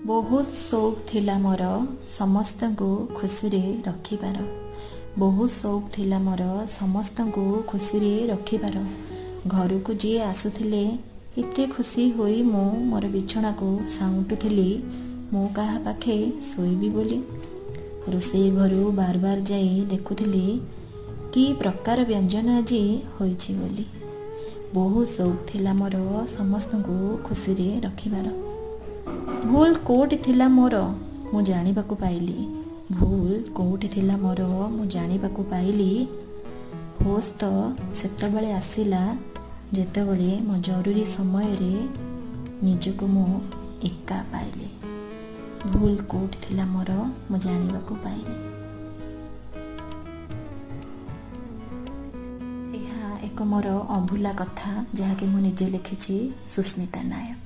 ବହୁତ ସଉକ ଥିଲା ମୋର ସମସ୍ତଙ୍କୁ ଖୁସିରେ ରଖିବାର। ବହୁତ ସଉକ ଥିଲା ମୋର ସମସ୍ତଙ୍କୁ ଖୁସିରେ ରଖିବାର। ଘରକୁ ଯିଏ ଆସୁଥିଲେ, ଏତେ ଖୁସି ହୋଇ ମୁଁ ମୋର ବିଛଣାକୁ ସାଉଁଟୁଥିଲି, ମୁଁ କାହା ପାଖେ ଶୋଇବି ବୋଲି। ରୋଷେଇ ଘରୁ ବାର ବାର ଯାଇ ଦେଖୁଥିଲି କି ପ୍ରକାର ବ୍ୟଞ୍ଜନ ଆଜି ହୋଇଛି ବୋଲି। ବହୁତ ସଉକ ଥିଲା ମୋର ସମସ୍ତଙ୍କୁ ଖୁସିରେ ରଖିବାର। ଭୁଲ କେଉଁଠି ଥିଲା ମୋର ମୁଁ ଜାଣିବାକୁ ପାଇଲି। ଭୁଲ କେଉଁଠି ଥିଲା ମୋର ମୁଁ ଜାଣିବାକୁ ପାଇଲି। ହୋସ୍ ତ ସେତେବେଳେ ଆସିଲା, ଯେତେବେଳେ ମୋ ଜରୁରୀ ସମୟରେ ନିଜକୁ ମୁଁ ଏକା ପାଇଲି। ଭୁଲ କେଉଁଠି ଥିଲା ମୋର ମୁଁ ଜାଣିବାକୁ ପାଇଲି। ଏହା ଏକ ମୋର ଅଭୁଲା କଥା, ଯାହାକି ମୁଁ ନିଜେ ଲେଖିଛି। ସୁସ୍ମିତା ନାୟକ।